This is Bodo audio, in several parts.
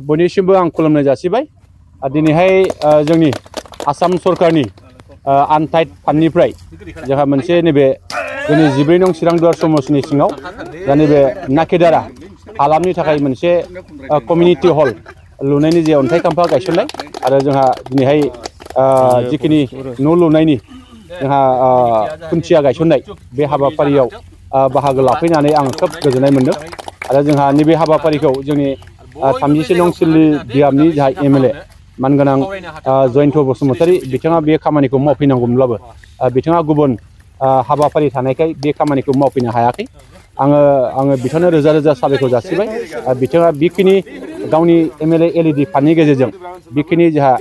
बयनिसिमबो आं खुलुमनाय जासिबाय। दिनैहाय जोंनि आसाम सरकारनि आनटाइड फान्डनिफ्राय जोंहा मोनसे नैबे जोंनि 14 नं चिरांदुवार समस्तिनि सिङाव दा नैबे नाकेदारा हालामनि थाखाय मोनसे कमिउनिटि हल लुनायनि जे अन्थाइ खाम्फा गायसननाय आरो जोंहा दिनैहाय जिखिनि न' लुनायनि जोंहा खुन्थिया गायसननाय बे हाबाफारियाव बाहागो लाफैनानै आं खोब गोजोननाय मोन्दों आरो जोंहा नैबे हाबाफारिखौ जोंनि 37 नं सिलि बियाबनि जाहा एमएलए मानगोनां जयन्त बसुमतारी बिथाङा बे खामानिखौ मावफैनांगौमोनब्लाबो बिथाङा गुबुन हाबाफारि थानायखाय बे खामानिखौ मावफैनो हायाखै। आङो बिथांनो रोजा रोजा साबायखर जासिबाय। बिथाङा बेखिनि गावनि एमएलए एलइडि फान्डनि गेजेरजों बेखिनि जोंहा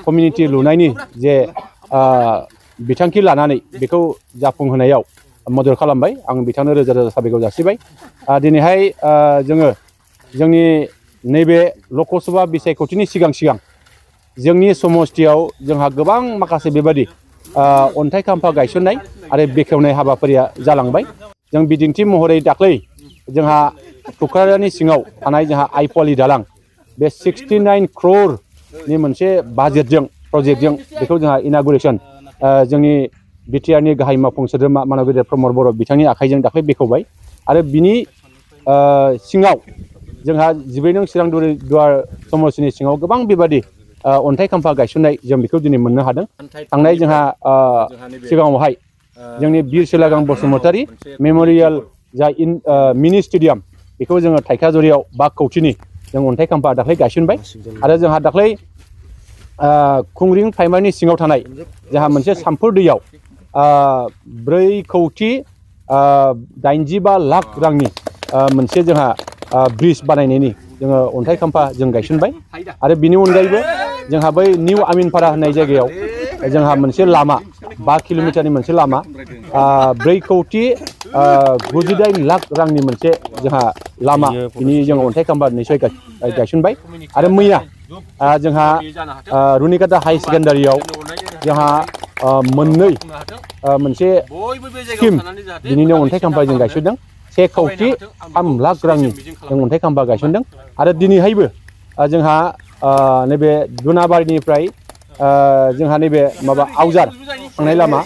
कमिउनिटि लुनायनि जे बिथांखि लानानै बेखौ जाफुंहोनायाव मदद खालामबाय। आं बिथांनो रोजा रोजा साबायखर जासिबाय। दिनैहाय जोङो जोंनि नैबे लकसभा बिसायख'थिनि सिगां जोंनि समस्तियाव जोंहा गोबां माखासे बेबादि अन्थाइ खाम्फा गायसननाय आरो बेखेवनाय हाबाफारिया जालांबाय। जों बिदिन्थि महरै दाख्लै जोंहा क'क्राझारनि सिङाव थानाय जोंहा आइपवालि दालां बे 69 क्र'रनि मोनसे बाजेटजों प्रजेक्टजों बेखौ जोंहा इनागुरेसन जोंनि बिटिआरनि गाहाय मावफुं सोद्रोमा मानब गेदेर प्रमद बर' बिथांनि आखाइजों दाख्लै बेखेवबाय आरो बिनि सिङाव जोंहा 14 नं चिरांदुवार समस्तिनि सिङाव गोबां बेबादि अन्थाइ खाम्फा गायसननाय जों बेखौ दिनै मोननो हादों। थांनाय जोंहा सिगाङावहाय जोंनि बिर सिलागां बसुमतारी मेम'रियेल जा मिनि स्टेडियाम बेखौ जोङो थाइखाजुरियाव 5 कौटिनि जों अन्थाइ खाम्फा दाख्लै गायसनबाय आरो जोंहा दाख्लै खुंग्रिं प्राइमारिनि सिङाव थानाय जोंहा मोनसे सामफुर दैयाव 4 कौटि 85 लाख रांनि मोनसे जोंहा ब्रिज बानायनायनि जोङो अन्थाइ खाम्फा जों गायसनबाय आरो बिनि अनगायैबो जोंहा बै निउ आमिनपारा होननाय जायगायाव जोंहा मोनसे लामा 5 किल'मिटारनि मोनसे लामा 4 कौटि 98 लाख रांनि मोनसे जोंहा लामा बिनि जों अन्थाइ खाम्फा निसय गायसनबाय आरो मैया जोंहा रुनिकाटा हाई सेकेन्डारियाव जोंहा मोननै मोनसे स्किम बिनिनो अन्थाइ खाम्फा जों गायसनदों 1 कौटि 3 लाख रांनि जों अन्थाइ खाम्फा गायसनदों आरो दिनैहायबो जोंहा नैबे दुनाबारिनिफ्राय जोंहा नैबे माबा आवजार थांनाय लामा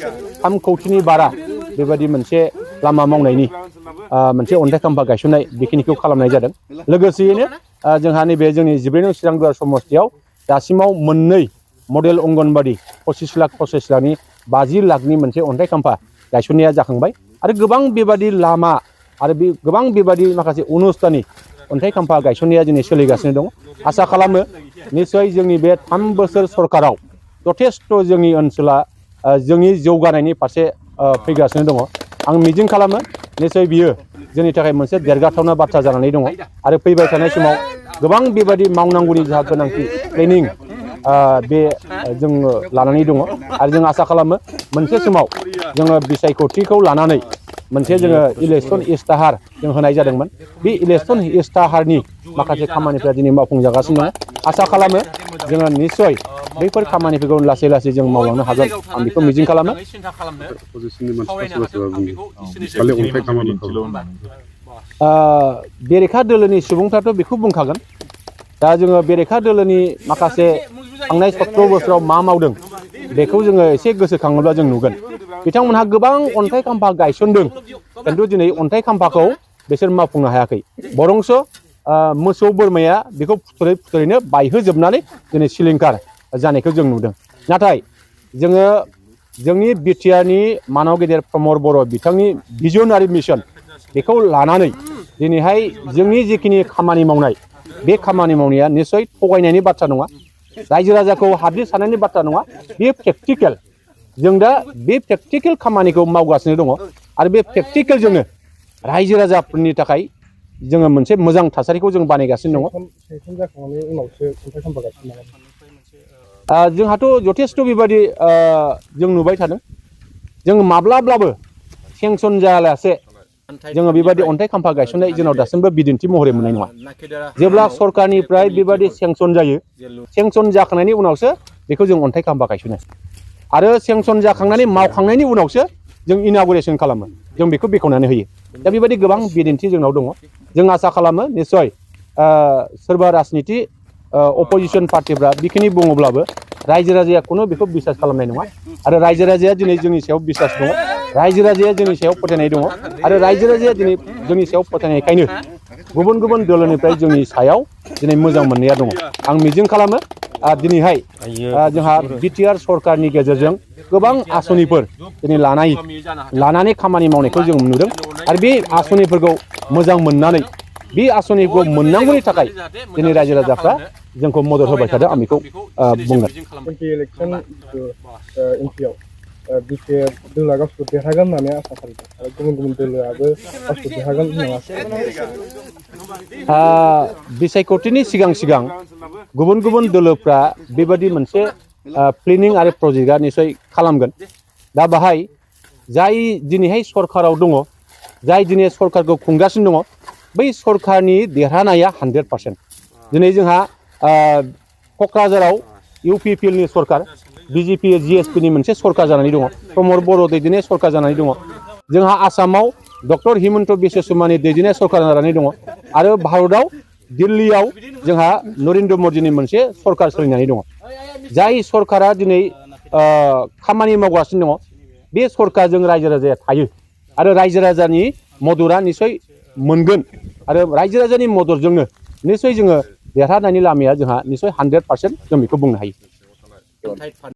3 कौटिनि बारा बेबायदि मोनसे लामा मावनायनि मोनसे अन्थाइ खाम्फा गायसननाय बेखिनिखौ खालामनाय जादों। लोगोसेयैनो जोंहा नैबे जोंनि 14 नं चिरांदुवार समस्तियाव दासिमाव मोननै मडेल अंगनबादि 25 लाख 25 लाखनि 50 लाखनि मोनसे अन्थाइ खाम्फा गायसननाया जाखांबाय आरो गोबां बेबादि लामा आरो बे गोबां बेबादि माखासे अनुस्थाननि अन्थाइ खाम्फा गायसननाया दिनै सोलिगासिनो दं। आसा खालामो निस्सय जोंनि बे 3 बोसोर सरकाराव जथेस्थ' जोंनि ओनसोला जोंनि जौगानायनि फारसे फैगासिनो दङ। आं मिजिं खालामो निस्सय बियो जोंनि थाखाय मोनसे देरगाथावना बाथ्रा जानानै दङ आरो फैबाय थानाय समाव गोबां बेबादि मावनांगौनि जोंहा गोनांथि प्लेनिं बे जोङो लानानै दङ आरो जों आसा खालामो मोनसे समाव जोङो बिसायख'थिखौ लानानै मोनसे जोङो इलेक्सन इस्ताहार जों होनाय जादोंमोन। बे इलेक्सन इस्ताहारनि माखासे खामानिफ्रा दिनै मावफुंजागासिनो दङ। आसा खालामो जोङो निस्सय बैफोर खामानिफोरखौ लासै लासै जों मावलांनो हागोन आं बेखौ मिजिं खालामो। बेरेखा दोलोनि सुबुंफ्राथ' बेखौ बुंखागोन। दा जोङो बेरेखा दोलोनि माखासे थांनाय 17 बोसोराव मा मावदों बेखौ जोङो एसे गोसोखाङोब्ला जों नुगोन बिथांमोनहा गोबां अन्थाइ खाम्फा गायसनदों खिन्थु दिनै अन्थाइ खाम्फाखौ बिसोर मावफुंनो हायाखै बरंसो मोसौ बोरमाया बेखौ फुथुरैनो बायहोजोबनानै दिनै सिलिंखार जानायखौ जों नुदों। नाथाय जोङो जोंनि बिटिआरनि मानब गेदेर प्रमद बर' बिथांनि भिजन आरो मिशन बेखौ लानानै दिनैहाय जोंनि जिखिनि खामानि मावनाय बे खामानि मावनाया निस्सय थगायनायनि बाथ्रा नङा, रायजो राजाखौ हाद्रि साननायनि बाथ्रा नङा, बेयो प्रेक्टिकेल। जों दा बे प्रेक्टिकेल खामानिखौ मावगासिनो दङ आरो बे प्रेक्टिकेलजोंनो रायजो राजाफोरनि थाखाय जोङो मोनसे मोजां थासारिखौ जों बानायगासिनो दङ। जोंहाथ' जथेस्थ' बेबायदि जों नुबाय थादों। जों माब्लाब्लाबो सेंसन जायालासे जोङो बेबायदि अन्थाइ खाम्फा गायसननाय जोंनाव दासिमबो बिदिन्थि महरै मोननाय नङा। जेब्ला सरकारनिफ्राय बेबायदि सेंसन जायो, सेंसन जाखांनायनि उनावसो बेखौ जों अन्थाइ खाम्फा गायसनो आरो सेंसन जाखांनानै मावखांनायनि उनावसो जों इनागुरेसन खालामो, जों बेखौ बेखेवनानै होयो। दा बेबायदि गोबां बिदिन्थि जोंनाव दङ। जों आसा खालामो निस्सय सोरबा राजनिति अपोजिशन पार्टिफ्रा बेखिनि बुङोब्लाबो रायजो राजाया खुनु बेखौ बिसास खालामनाय नङा आरो रायजो राजाया दिनै जोंनि सायाव बिसास दङ रायजो राजाया जोंनि सायाव फोथायनाय दङ आरो रायजो राजाया दिनै जोंनि सायाव फोथायनायखायनो गुबुन गुबुन दोलोनिफ्राय जोंनि सायाव दिनै मोजां मोननाया दङ आं मिजिं खालामो दिनैहाय जोंहा बिटिआर सरकारनि गेजेरजों गोबां आसनिफोर दिनै लानानै खामानि मावनायखौ जों नुदों आरो बे आसनिफोरखौ मोजां मोननानै बे आसनिखौ मोननांगौनि थाखाय दिनै रायजो राजाफ्रा जोंखौ मदद होबाय थादों आं बेखौ बुंगोन इलेक्सन एमपिआव बिटिआर दोलोआ गावसोर देरहागोन होननानै आसा खालामदों आरो गुबुन गुबुन दोलोआबो गावसोर देरहागोन होनना बिसायख'थिनि सिगां गुबुन गुबुन दोलोफ्रा बेबादि मोनसे प्लेनिं आरो प्रजेक्टआ निसय खालामगोन दा बाहाय जाय दिनैहाय सरकाराव दङ जाय दिनै सरकारखौ खुंगासिनो दङ बै सरकारनि देरहानाया 100% दिनै जोंहा क'क्राझाराव इउपिपिएलनि सरकार बिजेपि जिएसपिनि मोनसे सरकार जानानै दङ प्रमद बर' दैदेननाय सरकार जानानै दङ जोंहा आसामाव डक्टर हिमन्त बिश्व शर्मानि दैदेननाय सरकार जानानै दङ आरो भारतआव दिल्लीयाव जोंहा नरेन्द्र मदिनि मोनसे सरकार सोलिनानै दङ जाय सरकारा दिनै खामानि मावगासिनो दङ बे सरकारजों रायजो राजाया थायो आरो रायजो राजानि मददआ निसय मोनगोन आरो रायजो राजानि मददजोंनो निसय जोङो देरहानायनि लामाया जोंहा निसय 100% जों बेखौ बुंनो हायो